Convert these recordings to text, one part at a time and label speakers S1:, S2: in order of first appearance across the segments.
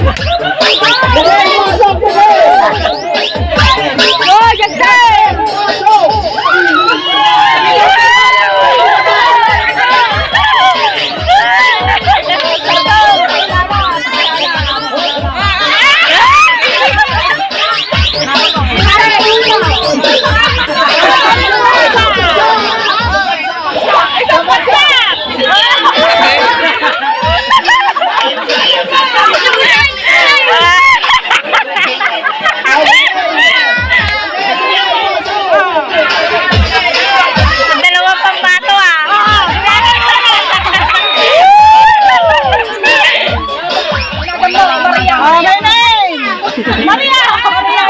S1: Pasok, bebe!
S2: Go, Justin!
S1: Pasok!
S2: Dalawa pang pato ah.
S1: Ah, may name!
S2: Maria! Maria!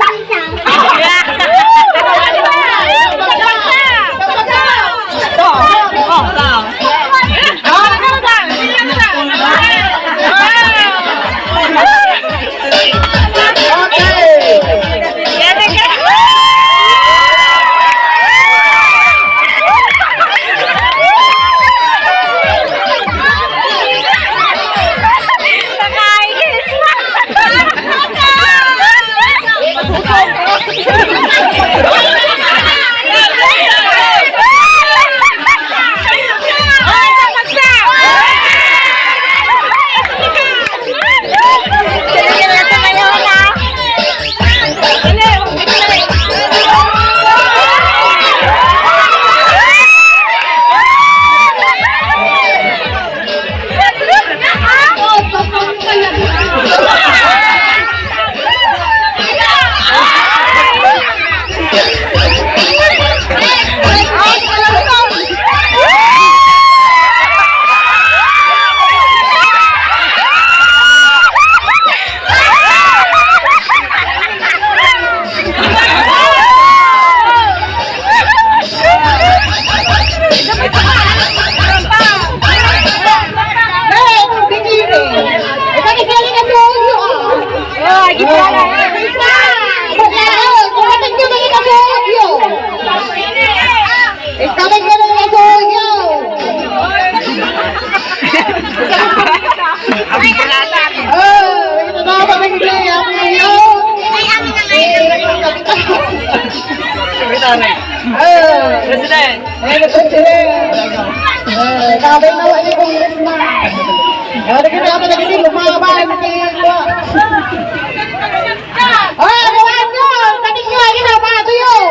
S2: Maria!
S1: Okay! Next, bikini. Ito ni Kelly na suyo.
S2: Oh, gitara.
S1: Kumating nyo na yung suyo. Ikaw nyo na yung suyo. Oh, ito na pa ng suyo. Oh,
S3: President!
S1: ayun na president. Eh, kabay na wala ni congressman. Eh, nagkita ka pa nagkita, lumaban si Ah, gawan nyo! Tating nyo, ayun na, bago yun!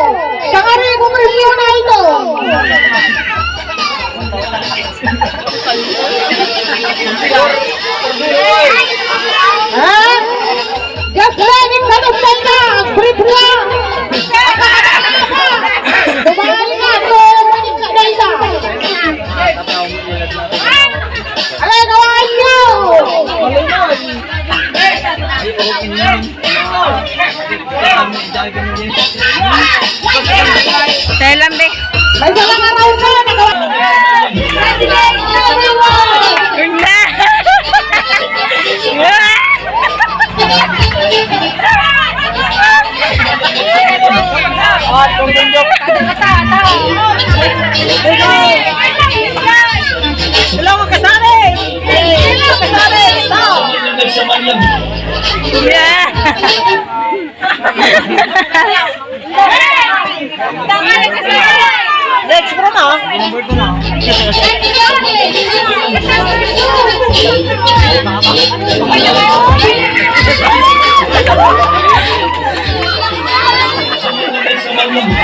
S1: Sa karibo premyo na ito! Ha? Just let it ka nung na! Ang brief lang! Tumali ka! Tumali ka na isa! Alay, gawan nyo!
S2: Telam be.
S1: May isa lang araw na! Nagawa!
S3: Hello, kasali! Kasali!
S2: Yeah.
S3: Next bro na.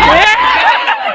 S2: Yeah.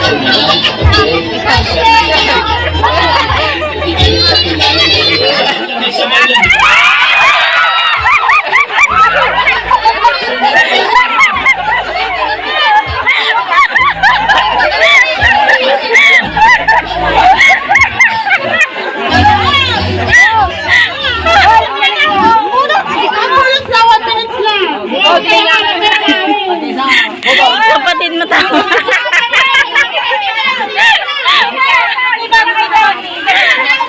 S1: Ang lang, 1 minutes lang.
S2: Okay. Kapatid mo tama.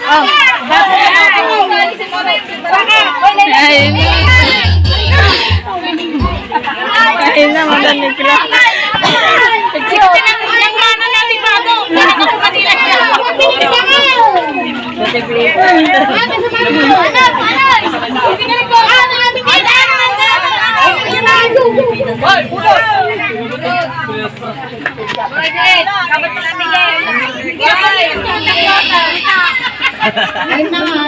S2: Oh. Ayun na. Ayun na, magaling sila.
S1: Ayun na nga.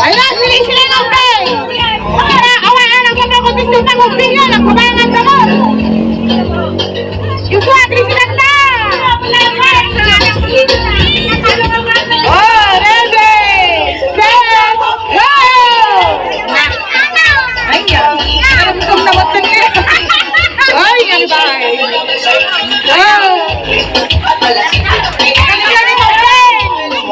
S1: Ayun, sila sila ng okay. Para awaan ang mga kontestant ang opinion, ang kumangan sa mo. Yusua, sila na! Oh, ready, set, go! Ay, ay, ano ba? Oh! Ang galing, open!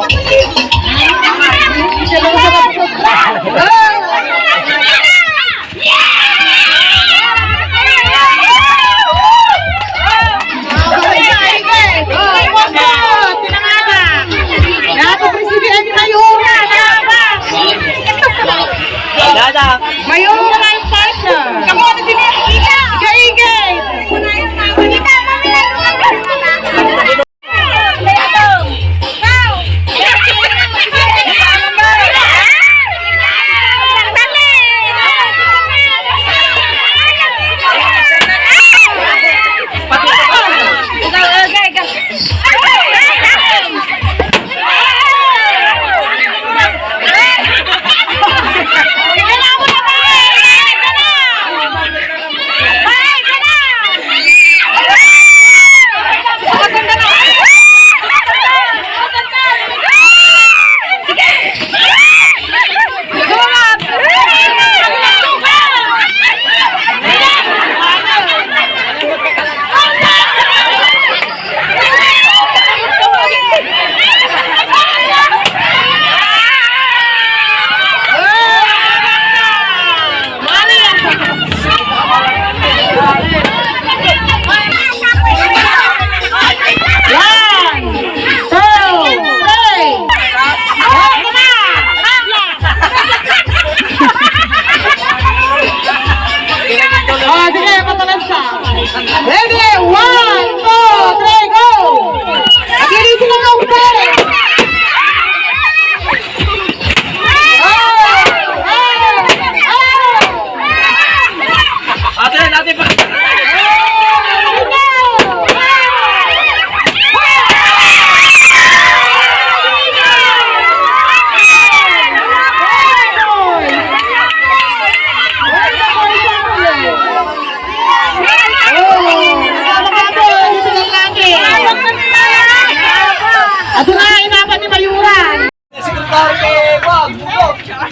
S1: Ato na, inapat ni Mayura.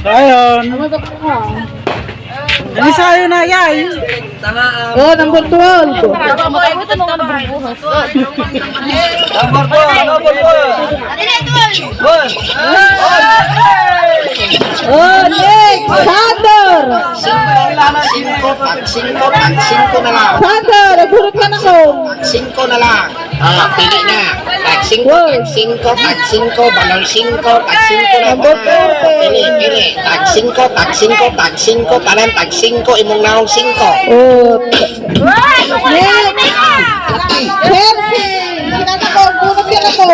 S4: So, ayun. Ano sa'yo na, yay?
S3: Oh, number 12.
S5: Number 4, number 4. One.
S3: Oh, next, Sander.
S6: Singko, pag singko, pag singko na lang.
S3: Sander, nagburot ka na ko.
S6: Pag singko na lang. Ah, pili na. Pag singko, pag singko, pag singko, balon singko, pag singko na.
S3: Number 40.
S6: Pili, pili. Pag singko, pag singko, pag singko, tanan, pag singko, imong naong singko.
S3: Oh, next. Chelsea. Sinata ko, bunot ka na ko.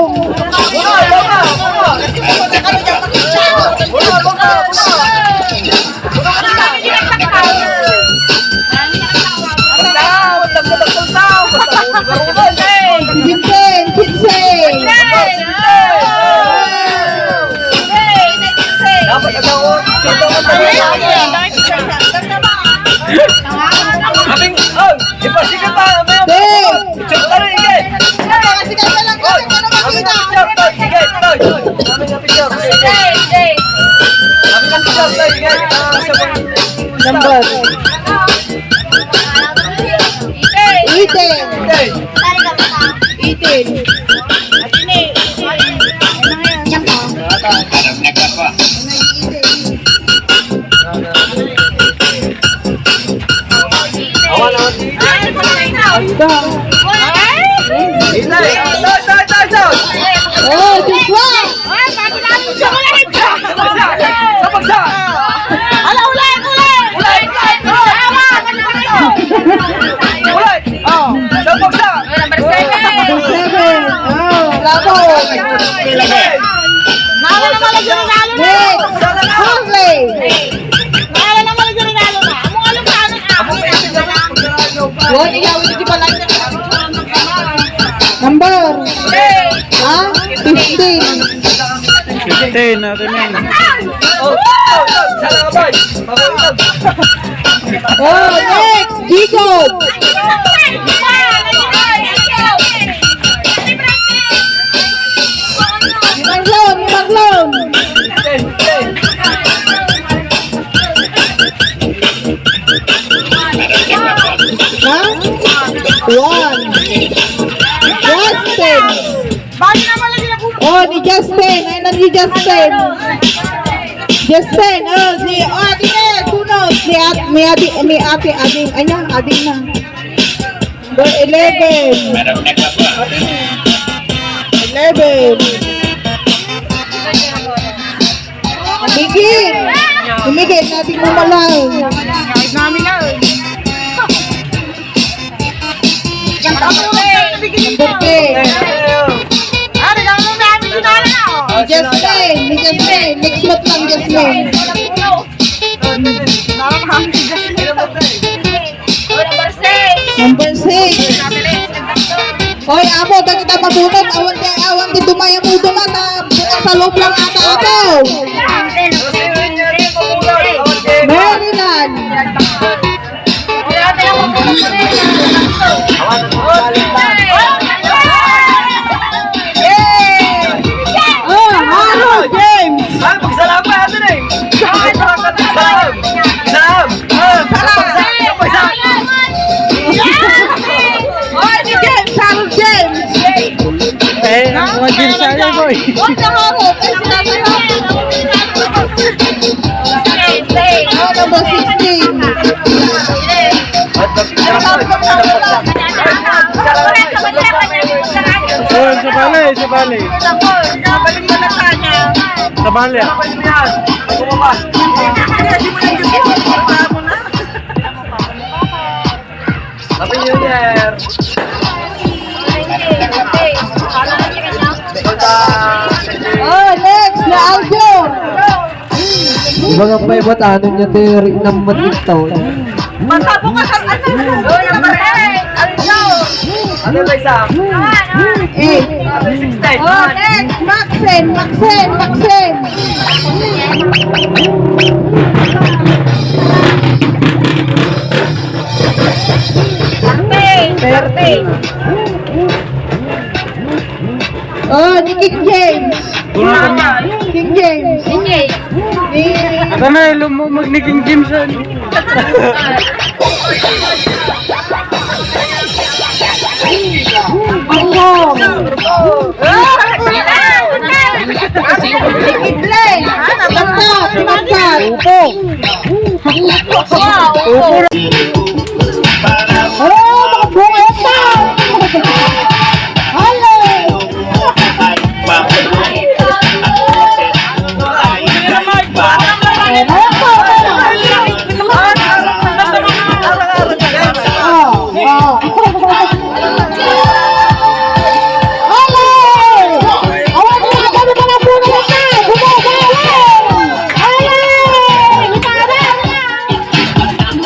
S3: Vincent, Vincent.
S5: Dapat agaw. Aming, oh, ipasikat pa, may
S3: Dave.
S5: Picture tayo, ikay. Aming picture, toy, ikay, toy, toy. Aming picture, ikay. Aming picture, toy, ikay. Ah, sa mga-
S3: Number 18.
S5: Ikay.
S3: 18.
S5: Awan, awan. Ikay, toy, toy, toy, toy.
S3: Oh, this one.
S5: Sa bagsak.
S1: Ala, ulit, ulit!
S5: Ulit! Ulit! Oh, sa bagsak.
S3: Number 7. Oh, bravo.
S1: Nala naman lagi regalo na.
S3: Next, Harley.
S1: Nala naman lagi regalo na. Among alam ka ano
S3: One, ikaw, hindi pa lang. Number? Ha? 15.
S4: 15 natin yun.
S5: Oh, oh, oh, sa lakabay.
S3: Oh, next, Jacob. Marlon, Marlon.
S5: Ten, ten.
S3: Ha? One. Justin. Oh, ni Justin. Ayun na ni Justin. Justin, oh, si, oh, ate na, sunod. Si at, may ate, may ate, ading, ayan, ading na. Number 11. 11. Migil. Migil, natin mamalay. Number 10.
S1: Ah, regalo namin dinala na.
S3: Ni Justin, ni Justin. Next month lang, Justin. Number 6. Hoy, amo, dahil kita mabunot. Awan kay awan di dumaya mo dumata. Bukas sa loob lang ata ako. Maryland. Oh, Harold James.
S5: Ah, pagsalamat natin eh. Salam. Salam. Ah, bagsak, bagsak.
S3: Ni James, Harold James.
S4: Eh, ang mga gym sa'yo, boy.
S3: Huwag na Harold. Ay, sinabi Harold. Oh, number 16.
S4: Ayun, sa bali, sa bali. Sa bali. ah.
S5: Happy New Year!
S3: Oh, next, na Aljo.
S7: Iba nga pa iba't ano niya tayo rin ng matigtaw.
S5: Ano ba isa?
S3: Eight.
S5: 16.
S3: Oh, next, Maxen, Maxen, Maxen. Oh, ni King James. King James. Ni
S4: Ito na, lumumag ni King Jameson.
S3: Angkong. Ni Kidleng. Tapat, tapat.
S4: Upo. Upo.
S3: Oh, mga bunga pa. Hello. Oh, oh. Hello. Awan, kami pa ng bunga na. Bumabawi. Hello. Itara.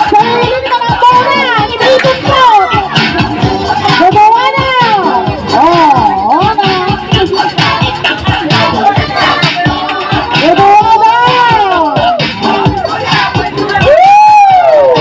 S3: Sarili ka ng bunga. Ibigin ko. Gumawa na. Oh, oh na. Gumawa na. Woo!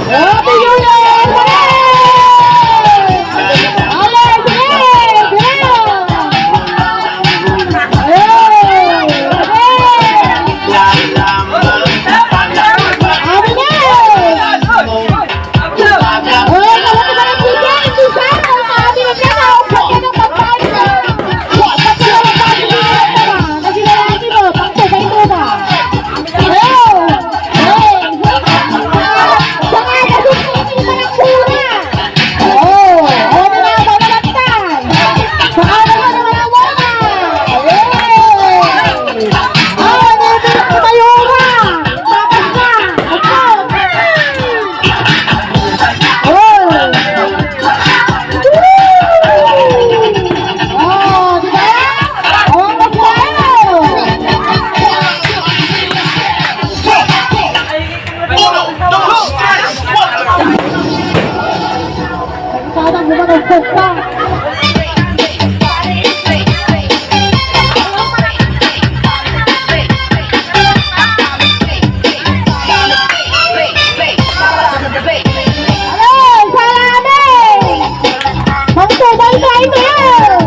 S3: Happy New Year! Ale, sige! Sige! Hey! Happy New Year! Hoy, kawat ba ng chicken? Susan, ang maabi na siya. Pagka ng pagkain na. Pagka ng pagkain na. Kasi lalaki mo, pagkabay mo ba? Hey! Hey! Saka kasi hindi pa ng pura. Oh, oh na na balatan. Saka naman naman ang wala. Hey! Oh, na tumayo ka. Tapos na. Ako. Oh! Oh, di ba? Oh, magpaano? Sana gumanong pa. Hello, salami! Magtubay tayo tayo!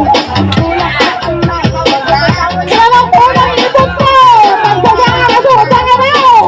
S3: Walang po ng ipon ko! Pagsasangan na suot ang araw!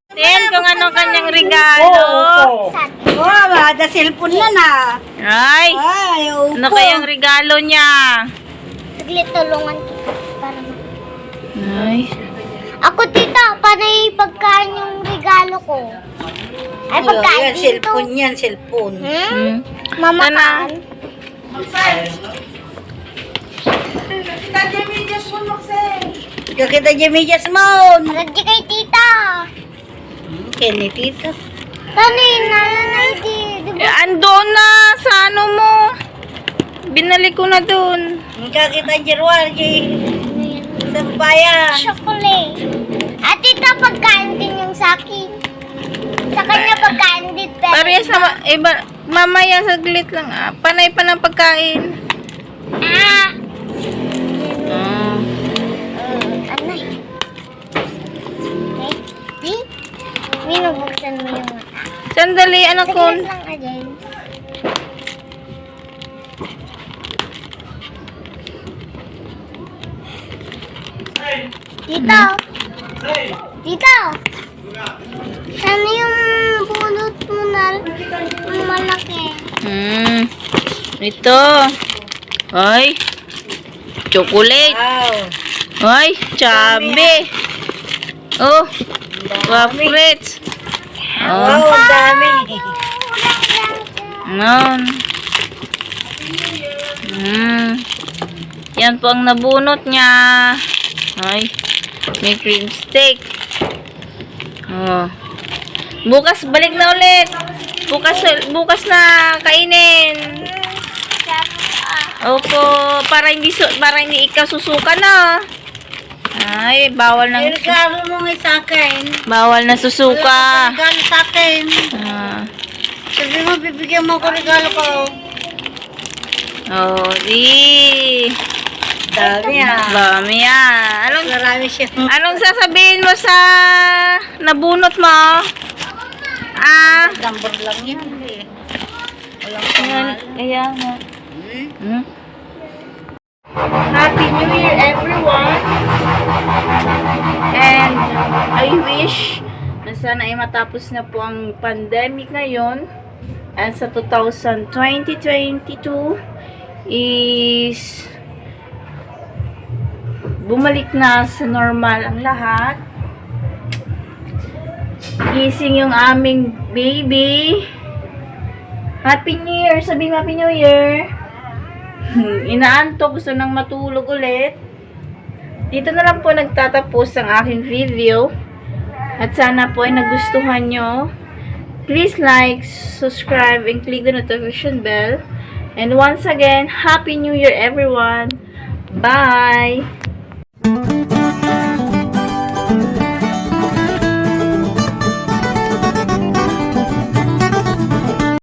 S2: Ten, kung anong kanyang regalo.
S8: Oh, ada cellphone na na.
S2: Ay,
S8: Ay, opo.
S2: ano kayang regalo niya?
S1: Saglit, tulungan kita para
S2: Ay.
S1: Ako, tita, panay pagkain yung regalo ko. Ay, pagkain
S8: Yan,
S1: dito.
S8: cellphone yan, cellphone.
S1: Hmm?
S2: Tana.
S1: Mama kan?
S8: Kakita niya medyas mo.
S1: Radyo kay tita.
S8: Kini tita.
S1: Tanay, nalanay di. Di ba?
S2: Eh, andoon na sa ano mo. Binalik ko na doon.
S8: Kakita niya ruwan, sa bayan.
S1: Chocolate. At tita, pagkain din yung sa akin. Sa kanya pagkain din, pero
S2: Parehas na, iba, mamaya saglit lang. Ah. Panay pa ng pagkain.
S1: Ah!
S2: Ah.
S1: Anay. Okay. Di? Minubuksan mo yung mata.
S2: Sandali, anak ko.
S1: Saglit lang ka, James. Tito! Tito! Sana yung bunot mo na malaki?
S2: Ito. Ay. Chocolate.
S8: Wow.
S2: Ay, chabe. Oh. Waffles. Oh.
S8: Wow, ang dami.
S2: Non. Yan po ang nabunot niya. Ay, may cream steak. Oh. Bukas balik na ulit. Bukas bukas na kainin. Opo, para hindi ikaw susuka na. Ay, bawal
S8: Yung
S2: nang
S8: regalo mo nga sa akin.
S2: bawal na susuka.
S8: Wala ka regalo sa akin.
S2: Ah.
S8: Sabi mo, bibigyan mo ako regalo ko.
S2: Oh, di.
S8: Dami ah.
S2: Dami ah. Anong
S8: Marami siya.
S2: Anong sasabihin mo sa nabunot mo? Ah,
S8: Number lang yan eh. Walang
S2: ayan,
S8: pangalan.
S2: ayan nga. Happy New Year, everyone! And I wish na sana ay matapos na po ang pandemic ngayon. And sa 2022 is bumalik na sa normal ang lahat. Gising yung aming baby. Happy New Year! Sabi mo, Happy New Year! Inaantok, gusto nang matulog ulit. Dito na lang po nagtatapos ang aking video. At sana po ay nagustuhan nyo. Please like, subscribe, and click the notification bell. And once again, Happy New Year, everyone! Bye!